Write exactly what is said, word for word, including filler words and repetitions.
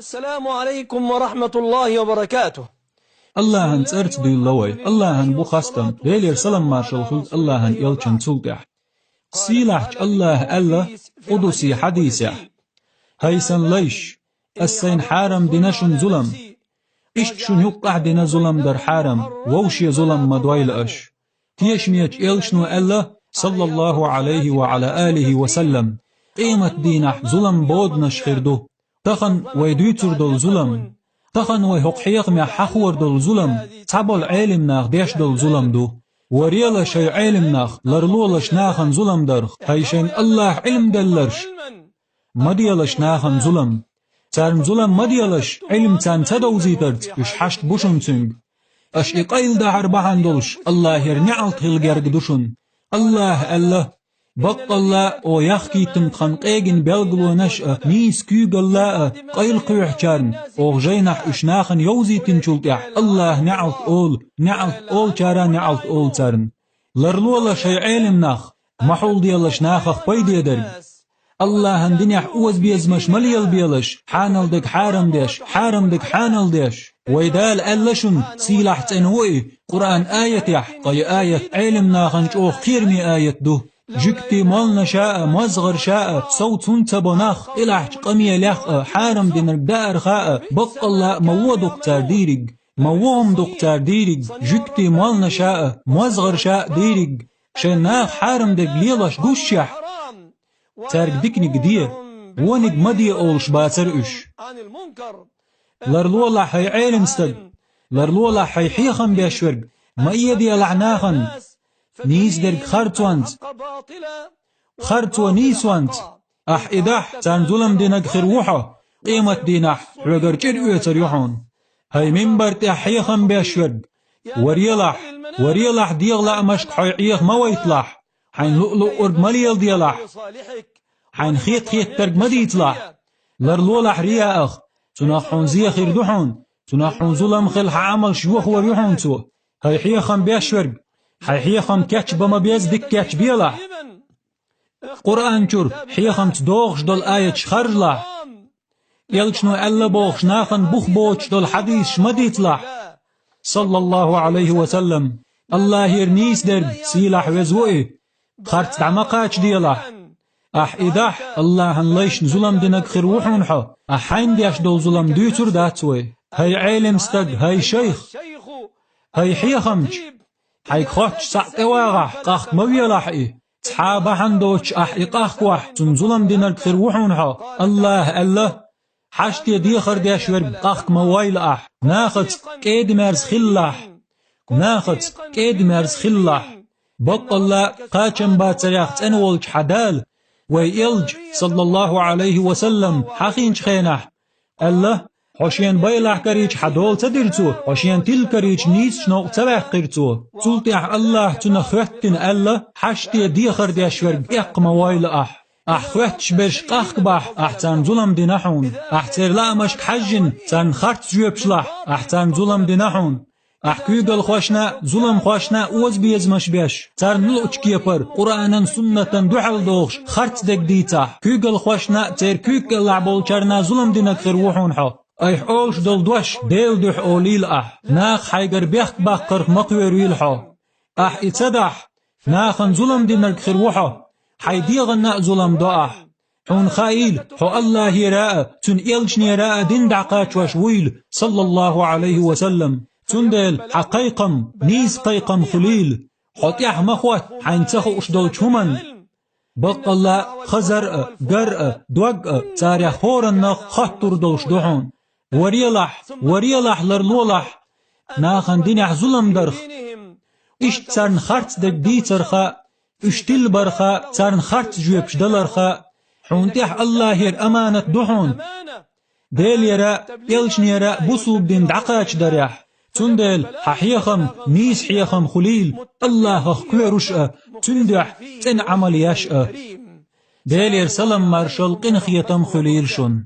السلام عليكم ورحمة الله وبركاته. Аллахьан цӀарца дуьйла вай. Аллахьан бу хастам. Делера салам-маршалла хуьлда Аллахьан элчанна цул тӀаьхьа. Сийлахьчу Аллахьа аьлла къудси хьадисехь: «ХӀай сан лайш, ас сайна хьарам дина шуна зулам. Иштта шуна юккъахь дина зулам дар хьарам, вовше зулам ма дойла аша». Тешамечу элчано аьлла, саллаллаху Ӏалайхи ва Ӏала алихи ва саллам: «Къематдийнахь зулам боданаш хир ду. Тахана вай дуьйцур долу зулам, тахана вай хӀокху хьехамехь хьахор долу зулам, цхьаболу Ӏелим нах деш долу зулам ду. Варелаш, хӀай Ӏелим нах, ларлолаш нахана зулам дарх, хӀай шайн Аллахь Ӏилма делларш. Ма делаш нахана зулам. Царна зулам ма делаш, Ӏилма царна ца довзийтарца, уьш хьашт бу шуна цуьнга. Аша и къайладахьар бахьана долуш Аллахьера неӀалт хила герга ду шуна». Аллахьа аьлла: «Баккъалла а, о яхкийтина тхан къегина белгалонаш а, нийса куьйгалла а къайла кхоьхьучарна, оха жайнахь уьш нахана йовзийтинчул тӀаьхьа Аллахьа неӀалт олу, неӀалт олучара а неӀалт олу царна. Ларлолаш, хӀай Ӏелим нах, ма хьулделаш нахах пайде дерг. Аллахьан динехь озабезамаш ма лелабелаш, хьанал дерг хьарам деш, хьарам дерг хьанал деш. Вай Дала аьлла шуна, сийлахь цӀена ву и, Къуръан аятехь, ткъа и аят Ӏелим нахана чӀогӀа кхераме аят ду. Жуьгтий молланаша а, мозгӀарша а, сов цунна ца бо нах, къилахьчу къамелех а, хьарам динарг даарха а, баккъалла а ма вон дукха цара дийриг. Ма вон хӀума дукха цара дийриг, жуьгтий молланаша а, мозгӀарша а дийриг. Шайн наха хьарам дерг лелош гушшехь, цаьрга диканиг де, вониг ма де олуш бацара уьш. Ларлолахь, хӀай Ӏелим стаг, ларлолахь, хӀай хьехам беш верг, ма эделахь нахана нийса дерг харцонца, харцо нийсонца. Ахь и дахь, царна зулам динарг хир ву хьо, къематдийнахь хьоьгара чӀир оьцур ю хьуна. ХӀай минбар тӀехь хьехам беш верг, варелахь, варелахь дегӀан лаамашка хьой Ӏеха ма вайталахь, хьайн луъ-луъург ма леладелахь, хьайна хетта-хеттарг ма дийцалахь. Ларлолахь рияах, цунах хьуна зе хир ду хьуна, цунах хьуна зулам хила хьан Ӏамалш йохор ю хьуна цо. ХӀай хьехам беш верг, хьайн хьехам кечбан ма беза дика кечбелахь. Къуръан чуьра хьехамца догӀуш долу аяташ харжалахь. Элчано аьлла бохуш нахана бух боцуш долу хьадисаш ма дийцалахь. Саллаллаху Ӏалайхи ва саллам. Аллахьера нийса дерг, сийлахь веза ву и, харц дӀа ма кхачаделахь. Ахь и дахь, Аллахьан лайшна зулам динарг хир ву хьуна хьо, ахь хьайна деш долу зулам дуьйцур дац вай. ХӀай Ӏелим стаг, хӀай шайх, хӀай хьехамча, хьайга хоттуш цхьаъ тӀевагӀахь, къахка ма велахь и. Цхьа а бахьана доцуш ахь и къахкавахь, цунна зулам динарг хир ву хьуна хьо. Аллахьа аьлла: «Хьаште дехар деш верг къахка ма войла ахь, нахаца кӀеда-мерза хилалахь, нахаца кӀеда-мерза хилалахь». Баккъалла а, кхачам бацарех цӀена волчу хьан Дала, вай элча, саллаллаху Ӏалайхи ва саллам, хьахийначу хенахь, аьлла: «Хьо шена байлахь карийча хьан дола ца дира цо, хьо шена тилла карийча нийсачу новкъа ца ваьккхира цо». Цул тӀаьхьа Аллахьа цунах хоьттина аьлла: «Хьаште дехар деш верг эккха ма войла ахь. Ахь хоьттуш берш къахка бахь, ахь царна зулам дина хьуна. Ахь церан лаамашка хьаьжжина, царна харц жоьпаш лахь, ахь царна зулам дина хьуна. Ахь куьйгалхошна а, зуламхошна а озабезамаш беш, царна луъучу кепара, Къуръанан, суннатан дуьхьал дохуш, харц дерг дийцахь, куьйгалхошна а, церан куьйга кӀелахь болчарна а зулам динарг хир ву хьуна хьо. Айхьа олуш долу дош Делан дуьхьа олийла ахь. Наха хьайгара бехк баккхарх ма кхоьруйла хьо. Ахь и ца дахь, нахана зулам динарг хир ву хьо. Хьайн дегӀанна а зулам до ахь. Хьуна хаийла, хьо Аллахьера а, цуьнан элчанера а дин дӀакхачош вуйла, саллаллаху Ӏалайхи ва саллам. Цундела хьан кхайкхам нийса кхайкхам хуьлийла. Хьо тӀаьхьа ма хотта хьайна ца хууш долчу хӀуманна. Баккъалла а, хазар а, гар а, дог а, царех хӀораннах хоттур долуш ду хьуна. Варелахь, варелахь, ларлолахь нахана динехь зулам дарх. Иштта царна харц дерг дийцарх а, уьш тилла барх а, царна харц жоьпаш даларх а, хьуна тӀехь Аллахьера аманат ду хьуна. Делера а, элчанера а бусулба дин дӀакхачадарехь. Цундела хьан хьехам нийса хьехам хуьлийла, Аллахьах кхоьруш а, цуьнан дуьхьа цӀена Ӏамал еш а. Делера салам-маршалла, къинхетам хуьлийла шуна.